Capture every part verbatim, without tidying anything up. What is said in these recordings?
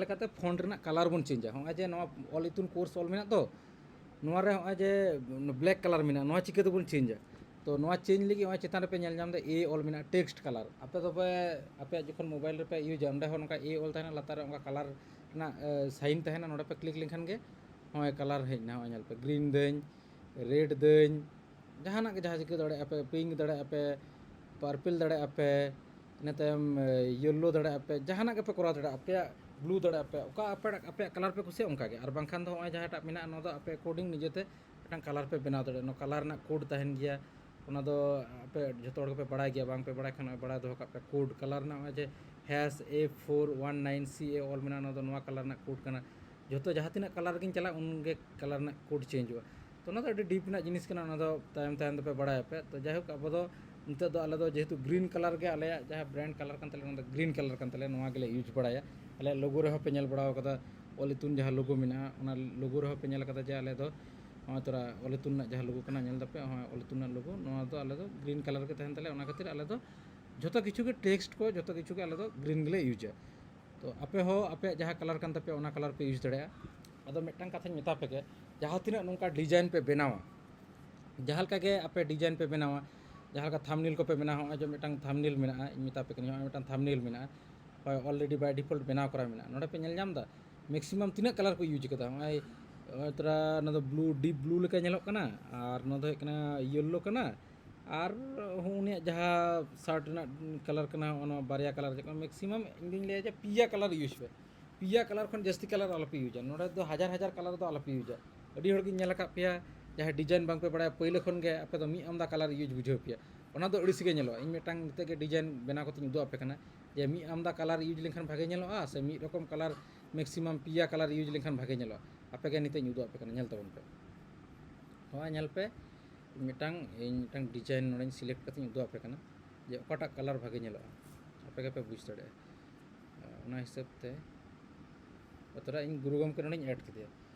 ᱞᱮᱠᱟᱛᱮ ᱯᱷᱚᱱᱴ ᱨᱮᱱᱟᱜ ᱠᱟᱞᱟᱨ ᱵᱚᱱ ᱪᱮᱧᱡᱟ᱾ ᱦᱚᱸᱜᱼᱚᱭ ᱡᱮ ᱱᱚᱣᱟ ᱚᱞ ᱤᱛᱩᱱ ᱠᱳᱨᱥ ᱚᱞ ᱢᱮᱱᱟᱜ ᱫᱚ, ᱱᱚᱣᱟ ᱨᱮ ᱦᱚᱸᱜᱼᱚᱭ ᱡᱮ ᱵᱞᱮᱠ ᱠᱟᱞᱟᱨ ᱢᱮᱱᱟᱜᱼᱟ, ᱱᱚᱣᱟ ᱪᱤᱠᱟᱹ ᱛᱮᱵᱚᱱ ᱪᱮᱧᱡᱟ? ᱛᱚ ᱱᱚᱣᱟ ᱪᱮᱧᱡᱽ ᱞᱟᱹᱜᱤᱫ ᱦᱚᱸᱜᱼᱚᱭ ᱪᱮᱛᱟᱱ ᱨᱮᱯᱮ ᱧᱮᱞ ᱧᱟᱢ ᱮᱫᱟ ᱮ ᱚᱞ ᱢᱮᱱᱟᱜᱼᱟ, ᱴᱮᱠᱥᱴ ᱠᱟᱞᱟᱨ᱾ ᱟᱯᱮ ᱫᱚᱯᱮ, ᱟᱯᱮᱭᱟᱜ ᱡᱚᱠᱷᱚᱱ ᱢᱳᱵᱟᱭᱤᱞ ᱨᱮᱯᱮ ᱤᱭᱩᱡᱟ, ᱚᱸᱰᱮ ᱦᱚᱸ ᱱᱚᱝᱠᱟ ᱮ ᱚᱞ ᱛᱟᱦᱮᱱᱟ, ᱞᱟᱛᱟᱨ ᱨᱮ ᱚᱱᱠᱟ ᱠᱟᱞᱟᱨ ᱨᱮᱱᱟᱜ ᱥᱟᱭᱤᱱ ᱛᱟᱦᱮᱱᱟ, ᱱᱚᱰᱮ ᱯᱮ ᱠᱞᱤᱠ ᱞᱮᱱᱠᱷᱟᱱ ᱜᱮ ᱦᱚᱸᱜᱼᱚᱭ ᱠᱟᱞᱟᱨ ᱦᱮᱡ ᱮᱱᱟ᱾ ᱦᱚᱸᱜᱼᱚᱭ ᱧᱮᱞ ᱯᱮ, ᱜᱨᱤᱱ ᱫᱟᱹᱧ, ᱨᱮᱰ ᱫᱟᱹᱧ, ᱡᱟᱦᱟᱱᱟᱜ ᱜᱮ, ᱡᱟᱦᱟᱸ ᱪᱤᱠᱟᱹ ᱫᱟᱲᱮᱭᱟᱜᱼᱟ ᱯᱮ, ᱯᱤᱝᱠ ᱫᱟᱲᱮᱭᱟᱜᱼᱟ ᱯᱮ, ᱯᱟᱨᱯᱮᱞ ᱫᱟᱲᱮᱭᱟᱜᱼᱟ ᱯᱮ, ᱤᱱᱟᱹ ᱛᱟᱭᱚᱢ ᱭᱮᱞᱳ ᱫᱟᱲᱮᱭᱟᱜᱼᱟ ᱯᱮ, ᱡᱟᱦᱟᱱᱟᱜ ᱜᱮᱯᱮ ᱠᱚᱨᱟᱣ ᱫᱟᱲᱮᱭᱟᱜᱼᱟ, ᱟᱯᱮᱭᱟᱜ ᱵᱞᱩ ᱫᱟᱲᱮᱭᱟᱜᱼᱟ ᱯᱮ, ᱚᱠᱟ ᱟᱯᱮ, ᱟᱯᱮᱭᱟᱜ ᱠᱟᱞᱟᱨ ᱯᱮ ᱠᱩᱥᱤᱭᱟᱜᱼᱟ ᱚᱱᱠᱟ ᱜᱮ᱾ ᱟᱨ ᱵᱟᱝᱠᱷᱟᱱ ᱫᱚ ᱦᱚᱸᱜᱼᱚᱭ ᱡᱟᱦᱟᱸᱴᱟᱜ ᱢᱮᱱᱟᱜᱼᱟ, ᱱᱚᱣᱟ ᱫᱚ ᱟᱯᱮ ᱮᱠᱚᱨᱰᱤᱝ ᱱᱤᱡᱮᱛᱮ ᱢᱤᱫᱴᱟᱝ ᱠᱟᱞᱟᱨ ᱯᱮ ᱵᱮᱱᱟᱣ ᱫᱟᱲᱮᱭᱟᱜᱼᱟ᱾ ᱱᱚᱣᱟ ᱠᱟᱞᱟᱨ ᱨᱮᱱᱟᱜ ᱠᱳᱰ ᱛᱟᱦᱮᱱ ᱜᱮᱭᱟ, ᱚᱱᱟ ᱫᱚ ᱟᱯᱮ ᱡᱷᱚᱛᱚ ᱦᱚᱲ ᱜᱮᱯᱮ ᱵᱟᱲᱟᱭ ᱜᱮᱭᱟ, ᱵᱟᱝ ᱯᱮ ᱵᱟᱲᱟᱭ ᱠᱷᱟᱱ ᱱᱚᱜᱼᱚᱭ ᱵᱟᱲᱟᱭ ᱫᱚᱦᱚ ᱠᱟᱜ ᱯᱮ᱾ ᱠᱳᱰ ᱠᱟᱞᱟᱨ ᱨᱮᱱᱟᱜ ᱱᱚᱜᱼᱚᱭ ᱡᱮ S F four one nine ᱥᱤ ᱮ ᱚᱞ ᱢᱮᱱᱟᱜᱼᱟ, ᱱᱚᱣᱟ ᱫᱚ ᱱᱚᱣᱟ ᱠᱟᱞᱟᱨ ᱨᱮᱱᱟᱜ ᱠᱳᱰ ᱠᱟᱱᱟ᱾ ᱡᱷᱚᱛᱚ ᱡᱟᱦᱟᱸ ᱛᱤᱱᱟᱹᱜ ᱠᱟᱞᱟᱨ ᱨᱮᱜᱤᱧ ᱪᱟᱞᱟᱜ, ᱩᱱᱜᱮ ᱠᱟᱞᱟᱨ ᱨᱮᱱᱟᱜ ᱠᱳᱰ ᱪᱮᱧᱡᱚᱜᱼᱟ᱾ ᱛᱚ ᱚᱱᱟ ᱫᱚ ᱟᱹᱰᱤ ᱰᱤᱯ ᱨᱮᱱᱟᱜ ᱡᱤᱱᱤᱥ ᱠᱟᱱᱟ, ᱚᱱᱟ ᱫᱚ ᱛᱟᱭᱚᱢ ᱛᱟᱭᱚᱢ ᱫᱚᱯᱮ ᱵᱟᱲᱟᱭᱟᱯᱮ᱾ ᱛᱚ ᱡᱟᱭᱦᱳᱠ, ᱟᱵᱚ ᱫᱚ ᱱᱤᱛᱚᱜ ᱫᱚ, ᱟᱞᱮ ᱫᱚ ᱡᱮᱦᱮᱛᱩ ᱜᱨᱤᱱ ᱠᱟᱞᱟᱨ ᱜᱮ ᱟᱞᱮᱭᱟᱜ ᱡᱟᱦᱟᱸ ᱵᱨᱮᱱᱰ ᱠᱟᱞᱟᱨ ᱠᱟᱱ ᱛᱟᱞᱮᱭᱟ, ᱚᱱᱟ ᱫᱚ ᱜᱨᱤᱱ ᱠᱟᱞᱟᱨ ᱠᱟᱱ ᱛᱟᱞᱮᱭᱟ, ᱱᱚᱣᱟ ᱜᱮᱞᱮ ᱤᱭᱩᱡᱽ ᱵᱟᱲᱟᱭᱟ᱾ ᱟᱞᱮᱭᱟᱜ ᱞᱳᱜᱳ ᱨᱮᱦᱚᱸ ᱯᱮ ᱧᱮᱞ ᱵᱟᱲᱟ ᱟᱠᱟᱫᱟ, ᱚᱞ ᱤᱛᱩᱱ ᱡᱟᱦᱟᱸ ᱞᱳᱜᱳ ᱢᱮᱱᱟᱜᱼᱟ, ᱚᱱᱟ ᱞᱳᱜᱳ ᱨᱮᱦᱚᱸ ᱯᱮ ᱧᱮᱞ ᱟᱠᱟᱫᱟ ᱡᱮ ᱟᱞᱮ ᱫᱚ ᱱᱚᱜᱼᱚᱭ ᱛᱚᱨᱟ ᱚᱞ ᱤᱛᱩᱱ ᱨᱮᱱᱟᱜ ᱡᱟᱦᱟᱸ ᱞᱳᱜᱳ ᱠᱟᱱᱟ, ᱧᱮᱞ ᱫᱟᱯᱮ, ᱦᱚᱸᱜᱼᱚᱭ ᱚᱞ ᱤᱛᱩᱱ ᱨᱮᱱᱟᱜ ᱞᱳᱜᱳ, ᱱᱚᱣᱟ ᱫᱚ ᱟᱞᱮ ᱫᱚ ᱜᱨᱤᱱ ᱠᱟᱞᱟᱨ ᱜᱮ ᱛᱟᱦᱮᱱ ᱛᱟᱞᱮᱭᱟ᱾ ᱚᱱᱟ ᱠᱷᱟᱹᱛᱤᱨ ᱟᱞᱮ ᱫᱚ ᱡᱷᱚᱛᱚ ᱠᱤᱪᱷᱩ ᱜᱮ, ᱴᱮᱠᱥᱴ ᱠᱚ ᱡᱷᱚᱛᱚ ᱠᱤᱪᱷᱩ ᱜᱮ ᱟᱞᱮ ᱫᱚ ᱜᱨᱤᱱ ᱜᱮᱞᱮ ᱤᱭᱩᱡᱟ᱾ ᱛᱚ ᱟᱯᱮ ᱦᱚᱸ ᱟᱯᱮᱭᱟᱜ ᱡᱟᱦᱟᱸ ᱠᱟᱞᱟᱨ ᱠᱟᱱ ᱛᱟᱯᱮᱭᱟ, ᱚᱱᱟ ᱠᱟᱞᱟᱨ ᱯᱮ ᱤᱭᱩᱡᱽ ᱫᱟᱲᱮᱭᱟᱜᱼᱟ᱾ ᱟᱫᱚ ᱢᱤᱫᱴᱟᱝ ᱠᱟᱛᱷᱟᱧ ᱢᱮᱛᱟ ᱯᱮ ᱜᱮ, ᱡᱟᱦᱟᱸ ᱛᱤᱱᱟᱹᱜ ᱱᱚᱝᱠᱟ ᱰᱤᱡᱟᱭᱤᱱ ᱯᱮ ᱵᱮᱱᱟᱣᱟ, ᱡᱟᱦᱟᱸ ᱞᱮᱠᱟ ᱜᱮ ᱟᱯᱮ ᱰᱤᱡᱟᱭᱤᱱ ᱯᱮ ᱵᱮᱱᱟᱣᱟ, ᱡᱟᱦᱟᱸ ᱞᱮᱠᱟ ᱛᱷᱟᱢᱵᱱᱮᱞ ᱠᱚᱯᱮ ᱵᱮᱱᱟᱣᱟ, ᱦᱚᱸᱜᱼᱚᱭ ᱡᱮ ᱢᱤᱫᱴᱟᱝ ᱛᱷᱟᱢᱵᱱᱮᱞ ᱢᱮᱱᱟᱜᱼᱟ, ᱤᱧ ᱢᱮᱛᱟ ᱯᱮ ᱠᱟᱹᱱᱟᱹᱧ, ᱦᱚᱸᱜᱼᱚᱭ ᱢᱤᱫᱴᱟᱝ ᱛᱷᱟᱢᱵᱱᱮᱞ ᱢᱮᱱᱟᱜᱼᱟ, ᱦᱳᱭ, already by default ᱵᱮᱱᱟᱣ ᱠᱚᱨᱟ ᱢᱮᱱᱟᱜᱼᱟ᱾ ᱱᱚᱰᱮ ᱯᱮ ᱧᱮᱞ ᱧᱟᱢ ᱮᱫᱟ, ᱢᱮᱠᱥᱤᱢᱟᱢ ᱛᱤᱱᱟᱹᱜ ᱠᱟᱞᱟᱨ ᱠᱚ ᱤᱭᱩᱡᱽ ᱠᱟᱫᱟ? ᱦᱚᱸᱜᱼᱚᱭ, ᱦᱚᱸᱜᱼᱚᱭ ᱛᱚᱨᱟ ᱱᱚᱣᱟ ᱫᱚ ᱵᱞᱩ, ᱰᱤᱯ ᱵᱞᱩ ᱞᱮᱠᱟ ᱧᱮᱞᱚᱜ ᱠᱟᱱᱟ, ᱟᱨ ᱱᱚᱣᱟ ᱫᱚ ᱦᱩᱭᱩᱜ ᱠᱟᱱᱟ ᱭᱮᱞᱳ ᱠᱟᱱᱟ, ᱟᱨ ᱦᱚᱸ ᱩᱱᱤᱭᱟᱜ ᱡᱟᱦᱟᱸ ᱥᱟᱨᱴ ᱨᱮᱱᱟᱜ ᱠᱟᱞᱟᱨ ᱠᱟᱱᱟ, ᱦᱚᱸᱜᱼᱚ ᱱᱚᱣᱟ ᱵᱟᱨᱭᱟ ᱠᱟᱞᱟᱨ ᱪᱮᱫ ᱠᱟᱱᱟ, ᱢᱮᱠᱥᱤᱢᱟᱢ ᱤᱧ ᱫᱩᱧ ᱞᱟᱹᱭᱟ ᱡᱮ ᱯᱮᱭᱟ ᱠᱟᱞᱟᱨ ᱤᱭᱩᱡᱽ ᱯᱮ᱾ ᱯᱮᱭᱟ ᱠᱟᱞᱟᱨ ᱠᱷᱚᱱ ᱡᱟᱹᱥᱛᱤ ᱠᱟᱞᱟᱨ ᱟᱞᱚᱯᱮ ᱤᱭᱩᱡᱟ᱾ ᱱᱚᱰᱮ ᱫᱚ ᱦᱟᱡᱟᱨ ᱦᱟᱡᱟᱨ ᱠᱟᱞᱟᱨ ᱫᱚ ᱟᱞᱚᱯᱮ ᱤᱭᱩᱡᱟ᱾ ᱟᱹᱰᱤ ᱦᱚᱲᱜᱤᱧ ᱧᱮᱞ ᱟᱠᱟᱫ ᱯᱮᱭᱟ, ᱡᱟᱦᱟᱸᱭ ᱰᱤᱡᱟᱭᱤᱱ ᱵᱟᱝᱯᱮ ᱵᱟᱲᱟᱭᱟ, ᱯᱳᱭᱞᱳ ᱠᱷᱚᱱ ᱜᱮ ᱟᱯᱮ ᱫᱚ ᱢᱤᱫ ᱟᱢᱫᱟ ᱠᱟᱞᱟᱨ ᱤᱭᱩᱡᱽ ᱵᱩᱡᱷᱟᱹᱣ ᱯᱮᱭᱟ᱾ ᱚᱱᱟ ᱫᱚ ᱟᱹᱲᱤᱥ ᱜᱮ ᱧᱮᱞᱚᱜᱼᱟ᱾ ᱤᱧ ᱢᱤᱫᱴᱟᱝ ᱱᱤᱛᱚᱜ ᱜᱮ ᱰᱤᱡᱟᱭᱤᱱ ᱵᱮᱱᱟᱣ ᱠᱟᱛᱮᱧ ᱩᱫᱩᱜ ᱟᱯᱮ ᱠᱟᱱᱟ, ᱡᱮ ᱢᱤᱫ ᱟᱢᱫᱟ ᱠᱟᱞᱟᱨ ᱤᱭᱩᱡᱽ ᱞᱮᱱᱠᱷᱟᱱ ᱵᱷᱟᱜᱮ ᱧᱮᱞᱚᱜᱼᱟ ᱥᱮ ᱢᱤᱫ ᱨᱚᱠᱚᱢ ᱠᱟᱞᱟᱨ, ᱢᱮᱠᱥᱤᱢᱟᱢ ᱯᱮᱭᱟ ᱠᱟᱞᱟᱨ ᱤᱭᱩᱡᱽ ᱞᱮᱱᱠᱷᱟᱱ ᱵᱷᱟᱜᱮ ᱧᱮᱞᱚᱜᱼᱟ᱾ ᱟᱯᱮ ᱜᱮ ᱱᱤᱛᱚᱜ ᱤᱧ ᱩᱫᱩᱜ ᱟᱯᱮ ᱠᱟᱱᱟ, ᱧᱮᱞ ᱛᱟᱵᱚᱱ ᱯᱮ᱾ ᱱᱚᱣᱟ ᱧᱮᱞ ᱯᱮ, ᱢᱤᱫᱴᱟᱝ, ᱤᱧ ᱢᱤᱫᱴᱟᱝ ᱰᱤᱡᱟᱭᱤᱱ ᱱᱚᱰᱮᱧ ᱥᱤᱞᱮᱠᱴ ᱠᱟᱛᱮᱧ ᱩᱫᱩᱜ ᱟᱯᱮ ᱠᱟᱱᱟ ᱡᱮ ᱚᱠᱟᱴᱟᱜ ᱠᱟᱞᱟᱨ ᱵᱷᱟᱜᱮ ᱧᱮᱞᱚᱜᱼᱟ, ᱟᱯᱮ ᱜᱮᱯᱮ ᱵᱩᱡᱽ ᱫᱟᱲᱮᱭᱟᱜᱼᱟ᱾ ᱚᱱᱟ ᱦᱤᱥᱟᱹᱵ ᱛᱮ ᱛᱚᱨᱟ ᱤᱧ ᱜᱩᱨᱩ ᱜᱚᱢᱠᱮ ᱱᱚᱰᱮᱧ ᱮᱰ ᱠᱮᱫᱮᱭᱟ᱾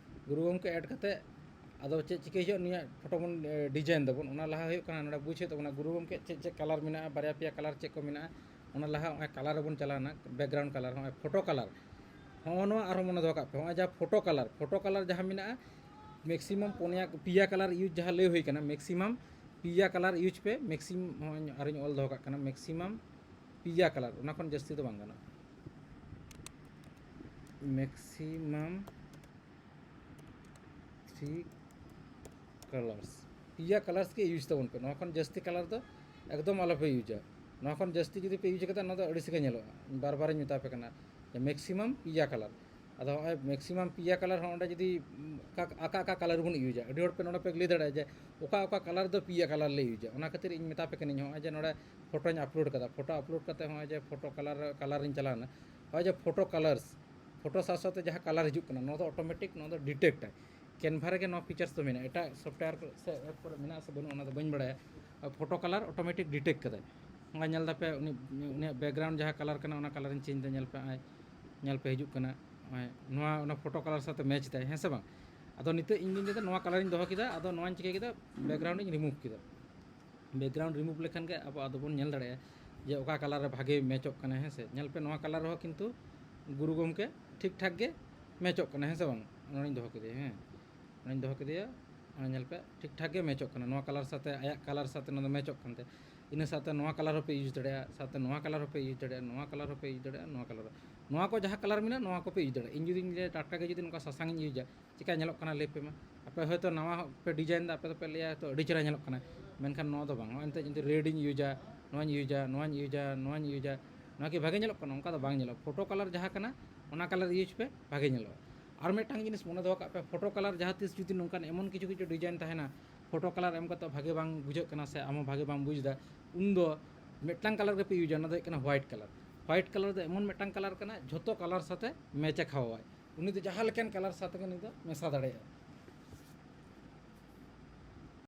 ᱜᱩᱨᱩ ᱜᱚᱢᱠᱮ ᱮᱰ ᱠᱟᱛᱮ ᱟᱫᱚ ᱪᱮᱫ ᱪᱤᱠᱟᱹᱭ ᱦᱩᱭᱩᱜᱼᱟ, ᱱᱩᱭᱟᱜ ᱯᱷᱳᱴᱳ ᱵᱚᱱ, ᱮ, ᱰᱤᱡᱟᱭᱤᱱ ᱫᱟᱵᱚᱱ᱾ ᱚᱱᱟ ᱞᱟᱦᱟ ᱦᱩᱭᱩᱜ ᱠᱟᱱᱟ, ᱱᱚᱰᱮ ᱵᱩᱡᱽ ᱦᱩᱭᱩᱜ ᱛᱟᱵᱚᱱᱟ ᱜᱩᱨᱩ ᱜᱚᱢᱠᱮ ᱪᱮᱫ ᱪᱮᱫ ᱠᱟᱞᱟᱨ ᱢᱮᱱᱟᱜᱼᱟ, ᱵᱟᱨᱭᱟ ᱯᱮᱭᱟ ᱠᱟᱞᱟᱨ ᱪᱮᱫ ᱠᱚ ᱢᱮᱱᱟᱜᱼᱟ᱾ ᱚᱱᱟ ᱞᱟᱦᱟ ᱱᱚᱜᱼᱚᱭ ᱠᱟᱞᱟᱨ ᱨᱮᱵᱚᱱ ᱪᱟᱞᱟᱣᱱᱟ, ᱵᱮᱠᱜᱨᱟᱣᱩᱱᱰ ᱠᱟᱞᱟᱨ, ᱱᱚᱜᱼᱚᱭ ᱯᱷᱳᱴᱳ ᱠᱟᱞᱟᱨ᱾ ᱦᱚᱸᱜᱼᱚ ᱱᱚᱣᱟ ᱟᱨᱦᱚᱸ ᱢᱚᱱᱮ ᱫᱚᱦᱚ ᱠᱟᱜ ᱯᱮ, ᱦᱚᱸᱜᱼᱚᱭ ᱡᱟᱦᱟᱸ ᱯᱷᱳᱴᱳ ᱠᱟᱞᱟᱨ, ᱯᱷᱳᱴᱳ ᱠᱟᱞᱟᱨ ᱡᱟᱦᱟᱸ ᱢᱮᱱᱟᱜᱼᱟ, ᱢᱮᱠᱥᱤᱢᱟᱢ ᱯᱩᱱᱭᱟ, ᱯᱮᱭᱟ ᱠᱟᱞᱟᱨ ᱤᱭᱩᱡᱽ ᱡᱟᱦᱟᱸ ᱞᱟᱹᱭ ᱦᱩᱭ ᱠᱟᱱᱟ, ᱢᱮᱠᱥᱤᱢᱟᱢ ᱯᱮᱭᱟ ᱠᱟᱞᱟᱨ ᱤᱭᱩᱡᱽ ᱯᱮ, ᱢᱮᱠᱥᱤᱢ, ᱦᱚᱸᱜᱼᱚᱭ ᱟᱨᱤᱧ ᱚᱞ ᱫᱚᱦᱚ ᱠᱟᱜ ᱠᱟᱱᱟ, ᱢᱮᱠᱥᱤᱢᱟᱢ ᱯᱮᱭᱟ ᱠᱟᱞᱟᱨ, ᱚᱱᱟ ᱠᱷᱚᱱ ᱡᱟᱹᱥᱛᱤ ᱫᱚ ᱵᱟᱝ ᱜᱟᱱᱚᱜᱼᱟ᱾ ᱢᱮᱠᱥᱤᱢᱟᱢ ᱛᱷᱨᱤ ᱠᱟᱞᱟᱨᱥ, ᱯᱮᱭᱟ ᱠᱟᱞᱟᱨᱥ ᱜᱮ ᱤᱭᱩᱡᱽ ᱛᱟᱵᱚᱱ ᱯᱮ᱾ ᱱᱚᱣᱟ ᱠᱷᱚᱱ ᱡᱟᱹᱥᱛᱤ ᱠᱟᱞᱟᱨ ᱫᱚ ᱮᱠᱫᱚᱢ ᱟᱞᱚᱯᱮ ᱤᱭᱩᱡᱟ᱾ ᱱᱚᱣᱟ ᱠᱷᱚᱱ ᱡᱟᱹᱥᱛᱤ ᱡᱩᱫᱤ ᱯᱮ ᱤᱭᱩᱡᱽ ᱠᱟᱫᱟ, ᱱᱚᱣᱟ ᱫᱚ ᱟᱹᱲᱤᱥ ᱜᱮ ᱧᱮᱞᱚᱜᱼᱟ᱾ ᱵᱟᱨ ᱵᱟᱨᱤᱧ ᱢᱮᱛᱟ ᱯᱮ ᱠᱟᱱᱟ ᱡᱮ ᱢᱮᱠᱥᱤᱢᱟᱢ ᱯᱮᱭᱟ ᱠᱟᱞᱟᱨ᱾ ᱟᱫᱚ ᱦᱚᱸᱜᱼᱚᱭ ᱢᱮᱠᱥᱤᱢᱟᱢ ᱯᱮᱭᱟ ᱠᱟᱞᱟᱨ ᱦᱚᱸ ᱚᱸᱰᱮ ᱡᱩᱫᱤ ᱚᱠᱟ, ᱚᱠᱟ, ᱚᱠᱟ ᱠᱟᱞᱟᱨ ᱵᱚᱱ ᱤᱭᱩᱡᱟ, ᱟᱹᱰᱤ ᱦᱚᱲ ᱯᱮ ᱱᱚᱰᱮ ᱯᱮ ᱞᱟᱹᱭ ᱫᱟᱲᱮᱭᱟᱜᱼᱟ ᱡᱮ ᱚᱠᱟ, ᱚᱠᱟ ᱠᱟᱞᱟᱨ ᱫᱚ ᱯᱮᱭᱟ ᱠᱟᱞᱟᱨ ᱞᱮ ᱤᱭᱩᱡᱟ᱾ ᱚᱱᱟ ᱠᱷᱟᱹᱛᱤᱨ ᱤᱧ ᱢᱮᱛᱟ ᱯᱮ ᱠᱟᱹᱱᱟᱹᱧ, ᱦᱚᱸᱜᱼᱚᱭ ᱡᱮ ᱱᱚᱰᱮ ᱯᱷᱳᱴᱳᱧ ᱟᱯᱞᱳᱰ ᱠᱟᱫᱟ, ᱯᱷᱳᱴᱳ ᱟᱯᱞᱳᱰ ᱠᱟᱛᱮ ᱦᱚᱸᱜᱼᱚᱭ ᱡᱮ ᱯᱷᱳᱴᱳ ᱠᱟᱞᱟᱨ, ᱠᱟᱞᱟᱨᱤᱧ ᱪᱟᱞᱟᱣᱱᱟ, ᱦᱚᱸᱜᱼᱚᱭ ᱡᱮ ᱯᱷᱳᱴᱳ ᱠᱟᱞᱟᱨᱥ, ᱯᱷᱳᱴᱳ ᱥᱟᱶ ᱥᱟᱶᱛᱮ ᱡᱟᱦᱟᱸ ᱠᱟᱞᱟᱨ ᱦᱤᱡᱩᱜ ᱠᱟᱱᱟ, ᱱᱚᱣᱟ ᱫᱚ ᱚᱴᱳᱢᱮᱴᱤᱠ ᱱᱚᱣᱟ ᱫᱚ ᱰᱤᱴᱮᱠᱴ ᱟᱭ᱾ ᱠᱮᱱᱵᱷᱟ ᱨᱮᱜᱮ ᱱᱚᱣᱟ ᱯᱷᱤᱪᱟᱨᱥ ᱫᱚ ᱢᱮᱱᱟᱜᱼᱟ᱾ ᱮᱴᱟᱜ ᱥᱚᱯᱷᱴᱣᱮᱭᱟᱨ ᱠᱚ ᱥᱮ ᱮᱯ ᱠᱚᱨᱮ ᱢᱮᱱᱟᱜᱼᱟ ᱥᱮ ᱵᱟᱹᱱᱩᱜᱼᱟ, ᱚᱱᱟ ᱫᱚ ᱵᱟᱹᱧ ᱵᱟᱲᱟᱭᱟ᱾ ᱯᱷᱳᱴᱳ ᱠᱟᱞᱟᱨ ᱚᱴᱳᱢᱮᱴᱤᱠ ᱰᱤᱴᱮᱠᱴ ᱠᱟᱫᱟᱭ᱾ ᱚᱱᱟ ᱧᱮᱞ ᱫᱟᱯᱮ, ᱩᱱᱤ, ᱩᱱᱤᱭᱟᱜ ᱵᱮᱠᱜᱨᱟᱣᱩᱱᱰ ᱡᱟᱦᱟᱸ ᱠᱟᱞᱟᱨ ᱠᱟᱱᱟ, ᱚᱱᱟ ᱠᱟᱞᱟᱨᱤᱧ ᱪᱮᱧᱡᱽ ᱫᱟ, ᱧᱮᱞ ᱯᱮ, ᱟᱭ, ᱧᱮᱞ ᱯᱮ ᱦᱤᱡᱩᱜ ᱠᱟᱱᱟ᱾ ᱱᱚᱜᱼᱚᱭ ᱱᱚᱣᱟ, ᱚᱱᱟ ᱯᱷᱳᱴᱳ ᱠᱟᱞᱟᱨ ᱥᱟᱶᱛᱮ ᱢᱮᱪ ᱫᱟᱭ, ᱦᱮᱸ ᱥᱮ ᱵᱟᱝ? ᱟᱫᱚ ᱱᱤᱛᱚᱜ ᱤᱧ ᱫᱩᱧ ᱞᱟᱹᱭᱫᱟ, ᱱᱚᱣᱟ ᱠᱟᱞᱟᱨᱤᱧ ᱫᱚᱦᱚ ᱠᱮᱫᱟ, ᱟᱫᱚ ᱱᱚᱣᱟᱧ ᱪᱤᱠᱟᱹ ᱠᱮᱫᱟ, ᱵᱮᱠᱜᱨᱟᱣᱩᱱᱰ ᱤᱧ ᱨᱤᱢᱩᱵᱷ ᱠᱮᱫᱟ᱾ ᱵᱮᱠᱜᱨᱟᱣᱩᱱᱰ ᱨᱤᱢᱩᱵᱷ ᱞᱮᱠᱷᱟᱱ ᱜᱮ ᱟᱵᱚ ᱟᱫᱚ ᱵᱚᱱ ᱧᱮᱞ ᱫᱟᱲᱮᱭᱟᱜᱼᱟ ᱡᱮ ᱚᱠᱟ ᱠᱟᱞᱟᱨ ᱨᱮ ᱵᱷᱟᱜᱮ ᱢᱮᱪᱚᱜ ᱠᱟᱱᱟ, ᱦᱮᱸ ᱥᱮ? ᱧᱮᱞ ᱯᱮ, ᱱᱚᱣᱟ ᱠᱟᱞᱟᱨ ᱨᱮᱦᱚᱸ ᱠᱤᱱᱛᱩ ᱜᱩᱨᱩ ᱜᱚᱢᱠᱮ ᱴᱷᱤᱠ ᱴᱷᱟᱠ ᱜᱮ ᱢᱮᱪᱚᱜ ᱠᱟᱱᱟ, ᱦᱮᱸ ᱥᱮ ᱵᱟᱝ? ᱚᱱᱟᱧ ᱫᱚᱦᱚ ᱠᱮᱫᱮᱭᱟ, ᱦᱮᱸ, ᱚᱱᱟᱧ ᱫᱚᱦᱚ ᱠᱮᱫᱮᱭᱟ, ᱚᱱᱟ ᱧᱮᱞ ᱯᱮ, ᱴᱷᱤᱠ ᱴᱷᱟᱠ ᱜᱮ ᱢᱮᱪᱚᱜ ᱠᱟᱱᱟ᱾ ᱱᱚᱣᱟ ᱠᱟᱞᱟᱨ ᱥᱟᱛᱮ, ᱟᱭᱟᱜ ᱠᱟᱞᱟᱨ ᱥᱟᱛᱮ ᱱᱚᱣᱟ ᱫᱚ ᱢᱮᱪᱚᱜ ᱠᱟᱱ ᱛᱟᱭᱟ᱾ ᱤᱱᱟᱹ ᱥᱟᱶᱛᱮ ᱱᱚᱣᱟ ᱠᱟᱞᱟᱨ ᱦᱚᱸᱯᱮ ᱤᱭᱩᱡᱽ ᱫᱟᱲᱮᱭᱟᱜᱼᱟ, ᱥᱟᱶᱛᱮ ᱱᱚᱣᱟ ᱠᱟᱞᱟᱨ ᱦᱚᱸᱯᱮ ᱤᱭᱩᱡᱽ ᱫᱟᱲᱮᱭᱟᱜᱼᱟ, ᱱᱚᱣᱟ ᱠᱟᱞᱟᱨ ᱦᱚᱸᱯᱮ ᱤᱭᱩᱡᱽ ᱫᱟᱲᱮᱭᱟᱜᱼᱟ, ᱱᱚᱣᱟ ᱠᱟᱞᱟᱨ᱾ ᱱᱚᱣᱟ ᱠᱚ ᱡᱟᱦᱟᱸ ᱠᱟᱞᱟᱨ ᱢᱮᱱᱟᱜᱼᱟ, ᱱᱚᱣᱟ ᱠᱚᱯᱮ ᱤᱭᱩᱡᱽ ᱫᱟᱲᱮᱭᱟᱜᱼᱟ᱾ ᱤᱧ ᱡᱩᱫᱤᱧ ᱞᱟᱹᱭᱟ, ᱴᱟᱴᱠᱟ ᱜᱮ ᱡᱩᱫᱤ ᱱᱚᱝᱠᱟ ᱥᱟᱥᱟᱝ ᱤᱧ ᱤᱭᱩᱡᱟ, ᱪᱮᱠᱟ ᱧᱮᱞᱚᱜ ᱠᱟᱱᱟ ᱞᱟᱹᱭ ᱯᱮ ᱢᱟ? ᱟᱯᱮ ᱦᱚᱭᱛᱳ ᱱᱟᱣᱟ ᱯᱮ ᱰᱤᱡᱟᱭᱤᱱ ᱫᱟ, ᱟᱯᱮ ᱫᱚᱯᱮ ᱞᱟᱹᱭᱟ ᱦᱚᱭᱛᱳ ᱟᱹᱰᱤ ᱪᱮᱦᱨᱟ ᱧᱮᱞᱚᱜ ᱠᱟᱱᱟ, ᱢᱮᱱᱠᱷᱟᱱ ᱱᱚᱣᱟ ᱫᱚ ᱵᱟᱝ᱾ ᱱᱚᱜᱼᱚᱭ ᱱᱤᱛᱚᱜ ᱡᱩᱫᱤ ᱨᱮᱰ ᱤᱧ ᱤᱭᱩᱡᱟ, ᱱᱚᱣᱟᱧ ᱤᱭᱩᱡᱟ, ᱱᱚᱣᱟᱧ ᱤᱭᱩᱡᱟ, ᱱᱚᱣᱟᱧ ᱤᱭᱩᱡᱟ, ᱱᱚᱣᱟ ᱠᱤ ᱵᱷᱟᱜᱮ ᱧᱮᱞᱚᱜ ᱠᱟᱱᱟ? ᱚᱱᱠᱟ ᱫᱚ ᱵᱟᱝ ᱧᱮᱞᱚᱜᱼᱟ᱾ ᱯᱷᱳᱴᱳ ᱠᱟᱞᱟᱨ ᱡᱟᱦᱟᱸ ᱠᱟᱱᱟ, ᱚᱱᱟ ᱠᱟᱞᱟᱨ ᱤᱭᱩᱡᱽ ᱯᱮ, ᱵᱷᱟᱜᱮ ᱧᱮᱞᱚᱜᱼᱟ᱾ ᱟᱨ ᱢᱤᱫᱴᱟᱝ ᱡᱤᱱᱤᱥ ᱢᱚᱱᱮ ᱫᱚᱦᱚ ᱠᱟᱜ ᱯᱮ, ᱯᱷᱳᱴᱳ ᱠᱟᱞᱟᱨ ᱡᱟᱦᱟᱸ ᱛᱤᱥ ᱡᱩᱫᱤ ᱱᱚᱝᱠᱟᱱ ᱮᱢᱚᱱ ᱠᱤᱪᱷᱩ ᱠᱤᱪᱷᱩ ᱰᱤᱡᱟᱭᱤᱱ ᱛᱟᱦᱮᱱᱟ, ᱯᱷᱳᱴᱳ ᱠᱟᱞᱟᱨ ᱮᱢ ᱠᱟᱛᱮ ᱵᱷᱟᱜᱮ ᱵᱟᱝ ᱵᱩᱡᱷᱟᱹᱜ ᱠᱟᱱᱟ ᱥᱮ ᱟᱢ ᱦᱚᱸ ᱵᱷᱟᱜᱮ ᱵᱟᱢ ᱵᱩᱡᱽ ᱮᱫᱟ, ᱩᱱᱫᱚ ᱢᱤᱫᱴᱟᱝ ᱠᱟᱞᱟᱨ ᱜᱮᱯᱮ ᱤᱭᱩᱡᱟ, ᱚᱱᱟ ᱫᱚ ᱦᱩᱭᱩᱜ ᱠᱟᱱᱟ ᱦᱳᱣᱟᱭᱤᱴ ᱠᱟᱞᱟᱨ᱾ ᱦᱳᱣᱟᱭᱤᱴ ᱠᱟᱞᱟᱨ ᱫᱚ ᱮᱢᱚᱱ ᱢᱤᱫᱴᱟᱝ ᱠᱟᱞᱟᱨ ᱠᱟᱱᱟ, ᱡᱷᱚᱛᱚ ᱠᱟᱞᱟᱨ ᱥᱟᱛᱮ ᱢᱮᱪ ᱮ ᱠᱷᱟᱣᱟᱣᱟᱭ᱾ ᱩᱱᱤ ᱫᱚ ᱡᱟᱦᱟᱸ ᱞᱮᱠᱟᱱ ᱠᱟᱞᱟᱨ ᱥᱟᱶ ᱛᱮᱜᱮ ᱩᱱᱤ ᱫᱚ ᱢᱮᱥᱟ ᱫᱟᱲᱮᱭᱟᱜᱼᱟ᱾